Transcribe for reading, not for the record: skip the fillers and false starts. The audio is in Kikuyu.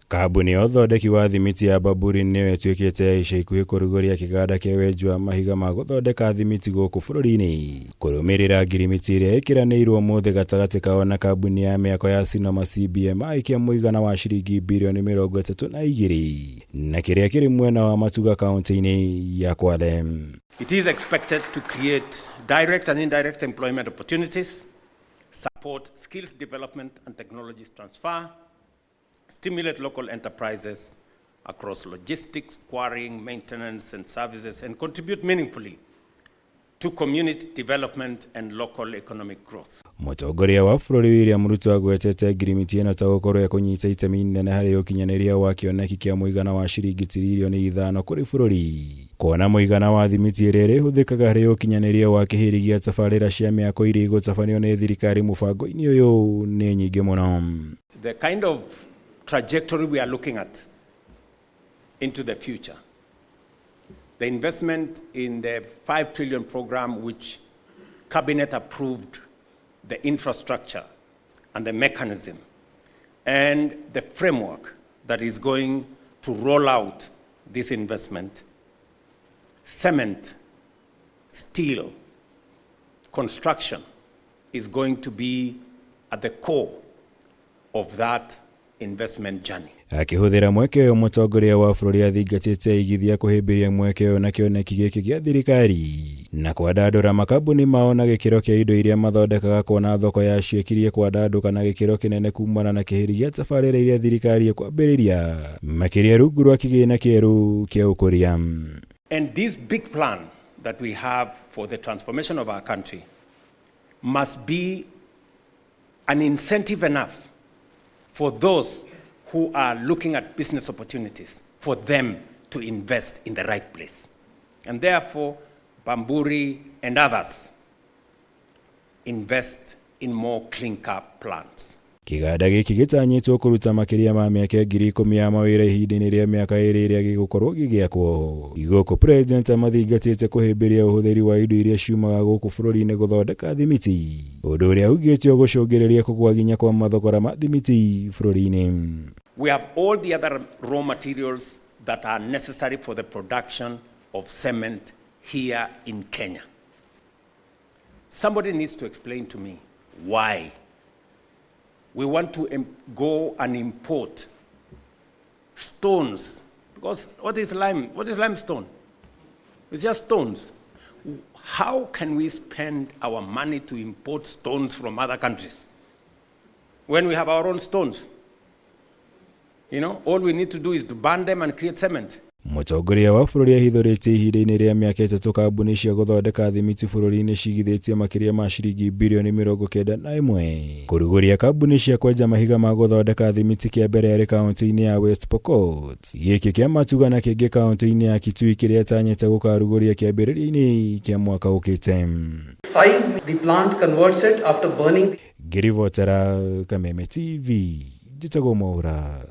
Kambuni ya ũthondeki wa thimiti ya Bamburi nĩyo ĩtuĩkĩte ya ica ikuhĩ kũrugũria kĩganda kĩa wenji wa mahiga ma gũthondeka thimiti gũkũ bũrũri-inĩ kũrũmĩrĩra ngirimiti ĩrĩa ĩkĩranĩirwo ũmũthĩ gatagatĩ kao na kambuni ya mĩako ya Sinoma CBMI kĩa mũigana wa ciringi birioni 32 na kĩrĩa kĩrĩ mwena wa Matuga kaunti-inĩ ya Kwale. It is expected to create direct and indirect employment opportunities, support skills development and technologies transfer, stimulate local enterprises across logistics, quarrying, maintenance, and services, and contribute meaningfully to community development and local economic growth. Mũtongoria wa bũrũri William Ruto agwetete ngirimiti ĩno ta gũkorwo ĩkũnyita itemi inene harĩ ũkinyanĩria wa kĩoneki kĩa mũigana wa ciringi tiririoni 5 kũrĩ bũrũri, kuona mũigana wa thimiti ĩrĩa ĩrĩhũthĩkaga harĩ ũkinyanĩria wa kĩhĩri gĩa tabarĩra cia mĩako iria igũtabanio nĩ thirikari mũbango-inĩ ũyũ nĩ nyingĩ mũno. The kind of trajectory we are looking at into the future, the investment in the 5 trillion program, which Cabinet approved, the infrastructure and the mechanism and the framework that is going to roll out this investment, cement, steel, construction is going to be at the core of that investment journey. Akĩhũthĩra mweke ũyũ, mũtongoria wa bũrũri athingatĩte aigithia kũhĩmbĩria mweke ũyũ na kĩoneki gĩkĩ gĩa thirikari na kwandandũra makambuni mao na gĩkĩro kĩa indo iria mathondekaga, kuona thoko yacio ĩkirie kwandandũka na gĩkĩro kĩnene kumana na kĩhĩri gĩa tabarĩra iria thirikari ĩkwambĩrĩria, makĩria rungu rwa kĩgĩna kĩerũ kĩa ũkũria. And this big plan that we have for the transformation of our country must be an incentive enough for those who are looking at business opportunities, for them to invest in the right place. And therefore, Bamburi and others invest in more clinker plants. Kĩganda gĩkĩ gĩtanyĩtwo kũruta makĩria ma mĩaka 10,000 ya mawĩra ihinda-inĩ rĩa mĩaka 2 ĩrĩa gĩgũkorwo gĩgĩakwo. Gũkũ President amathingatĩte kũhĩmbĩria ũhũthĩri wa indo iria ciumaga gũkũ bũrũri-inĩ gũthondeka thimiti, ũndũ ũrĩa augĩte ũgũcũngĩrĩria kũgũa nginya kwa mathogora ma thimiti bũrũri-inĩ. We have all the other raw materials that are necessary for the production of cement here in Kenya. Somebody needs to explain to me why we want to go and import stones. Because what is lime? What is limestone? It's just stones. How can we spend our money to import stones from other countries when we have our own stones? All we need to do is to burn them and create cement. Mũtongoria wa bũrũri ahithũrĩtie ihinda-inĩ rĩa mĩaka 3 kambuni cia gũthondeka thimiti bũrũri-inĩ cigithĩtie makĩria ma ciringi birioni 91 kũrugũria kambuni cia kwenja mahiga ma gũthondeka thimiti, kĩa mbere arĩ kaunti-inĩ ya West Pokot, gĩkĩ kĩa Matuga na kĩngĩ kaunti-inĩ ya Kitui kĩrĩa ĩtanyĩte gũkarugũria kĩambĩrĩria-inĩ kĩa mwaka ũkĩte. Five, the plant converts it after burning. Ngĩribotera Kameme TV, njĩtagwo Mwaura.